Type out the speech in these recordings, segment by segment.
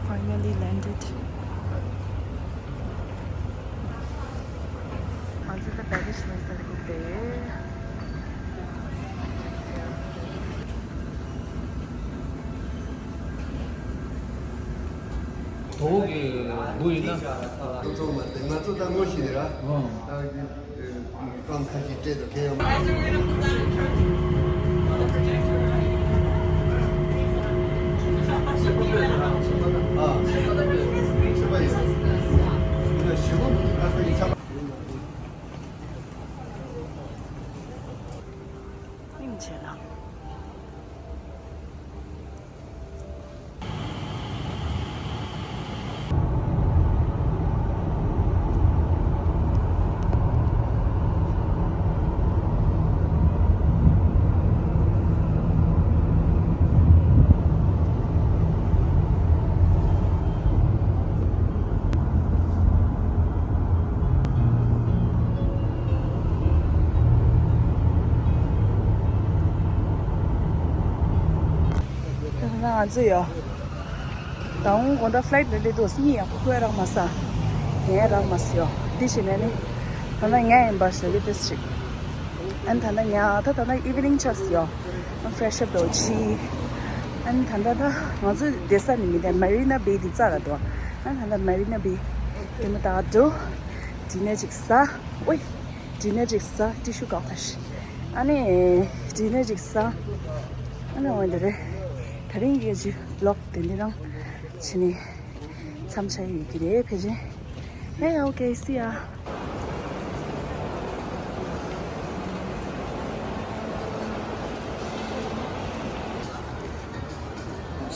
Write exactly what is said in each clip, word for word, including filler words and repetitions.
Finally landed. ང་ཚོ་ད་baggage ལེན་ས་རེད་དེ། དོ་གི་བུ་ཡིན་ན། ང་ཚོ་ད་ངོ་ཤེས་ར། ཨང་། ད་གི་རྐང་ཁ་ཅིག་སྤྲད་དང་ཁེ་ཡང་། ཨ། ཚོད་པ་ཡོད། ཡིན་ན་ཞི་བ་མི་འདུག་ཁ་ཁ་ཡིན་ཆགས། སྙིང་རྗེ་ལ། ང་ཚོ་ཡོ། ད་འོང་དགོང་དག་flight ལ་སླེབས་དུས་གཉིད་ཡག་པོ་ཁུག་ཡ་རག་མ་སོང་། ཉལ་ཡ་རག་མ་སོང་ཡོ། འདི་བྱས་ནས་ནི། ད་ལྟ་ཉལ་ཡིན་པ་ཞོགས་ཀས་ཏོག་ཙམ་ཅིག་ཨ་ནི་ད་ལྟ་ཉལ་ད་ད་ལྟ་evening ཆགས་སོང་ཡོ། Fresh up འགྲོ་ཆི། ཨ་ནི་ད་ལྟ་ད་ང་ཚོ་བསྡད་ས་ནི་མི་འདུག Marina Bay འདི་རྩ་ལ་འགྲོ། ཨ་ནི་ད་ལྟ་Marina Bay འདི་མ་ད་འགྲོ། Dinner ཅིག་ཟ། ཨོའི། Dinner ཅིག་ཟ། ཏི་ཤུ་བཀག་ད་ཤི། ཨ་ནི་dinner ཅིག་ཟ། ཨ་ནི་འོ་འདི་རེད། ད་རིང་གི་ཅི་vlog དེ་འདི་རང་བྱས་ནས་མཚམས་བཞག་ཡོད་ཀྱི་རེད་ཕལ་ཆེར། ཡ་ཡ། Okay, see ya.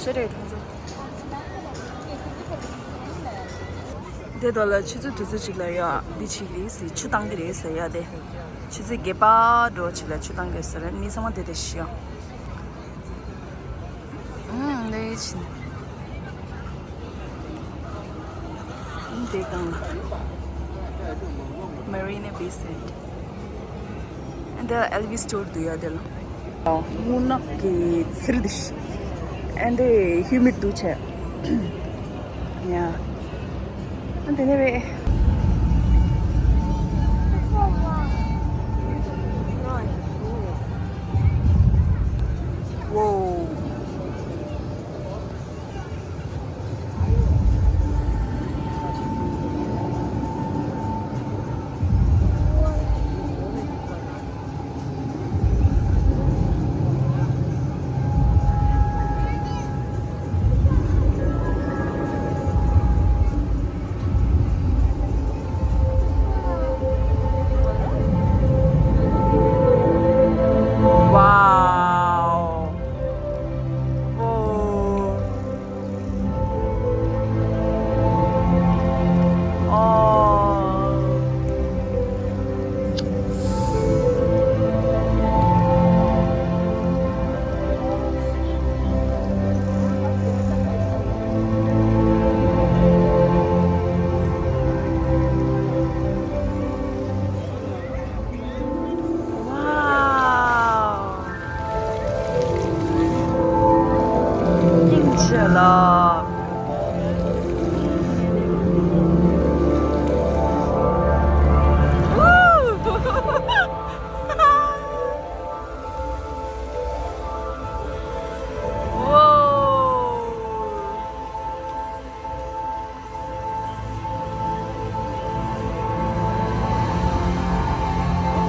ཤེས་རེད་ཁོང་ཚོ། དེ་དོ་ལ་ཆུ་ཚོད་དུས་ཚོད་གཅིག་ལ་ཡ་འདི་བྱེད་ཀྱི་རེད་ཟེར། ཆུ་བཏང་གི་རེད་ཟེར་ཡ་དེ། ཆུ་ཚོད་བརྒྱད་པ་འགྲོ་གཅིག་ལ་ཆུ་བཏང་གི་རེད་ཟེར། མི་ཚང་མ་དེ་དེ་ཤི་ཡ། ཨང་། ལེ་ཆིན། ཨང་། དེ་གང་ལ། Marina Bay Sand. ཨ་འདི་ལ་L V store འདུག་ཡ་དེ་ལ། རྔུལ་ནག་གི་ཚིལ་འདི་ཤི། ཨ་འདི་humid འདུག་བྱས། ཡ། ཨ་འདི་ནས་བས། Whoa. Wow. Oh. Oh. Wow. སྙིང་རྗེ་ལ། Wow.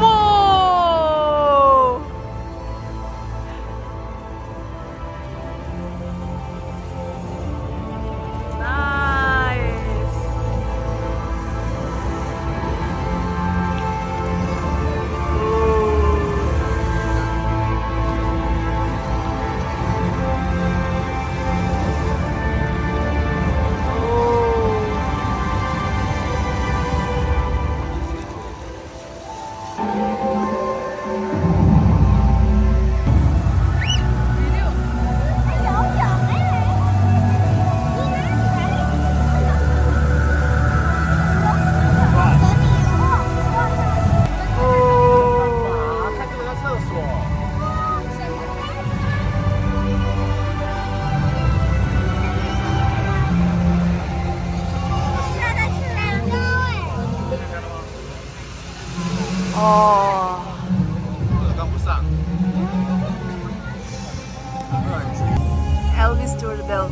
Wow.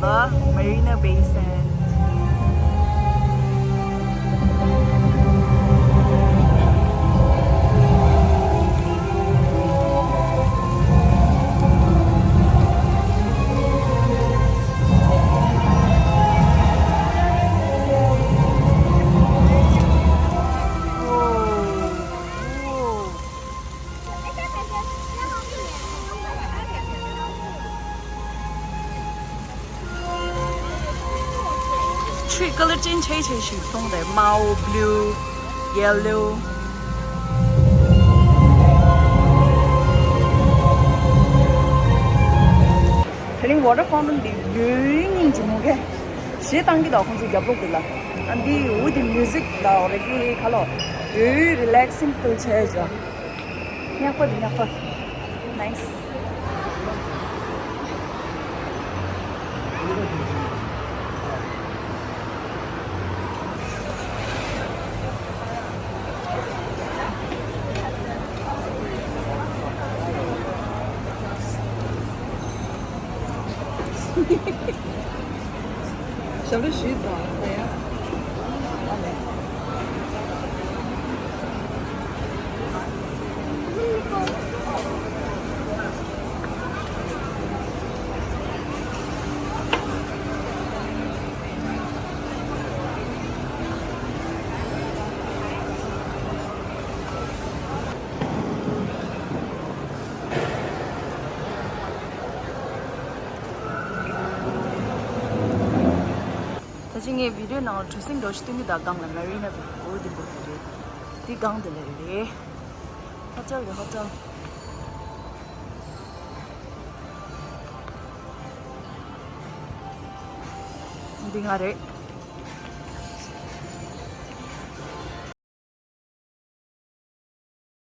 Marina Bay Sands. ཆུའི་ཀ་ལར་ཅན་ཆེ་ཆེ་ཞིག་སོང་རེད། དམར་པོ། blue, yellow. དེ་རིང་water fountain འདི་ཡོད་སྙིང་རྗེ་མོ་གས་གཞས་བཏང་གི་འདུག་ཁོང་ཚོའི་རྒྱབ་ལོགས་འདི་ལ། ཨ་འདི་འུ་འདི་music ལ་རེ་གི་ཁ་ལོ་ཡོད་relaxing feel བྱས་བྱ། ཉག་པ་འདི་ཉག་པ། Nice. ཞབས་བྲོ་ཞུས་དང་ད་ཡ། ཨ་ལས། ད་ཅི་ངས་བི་ཌིའོ་ནང་གྲུ་གཟིངས་འགྲོ་ཞིག་སྟོན་གྱི་ད་སྒང་ལ་མ་རི་ན་བེ་འོ་དེ་འགྲོ་གི་རེད། དེ་སྒང་དེ་ལ་རེད། ཧོ་ཊེལ་རེད་ཧོ་ཊེལ། འདི་ང་རེད།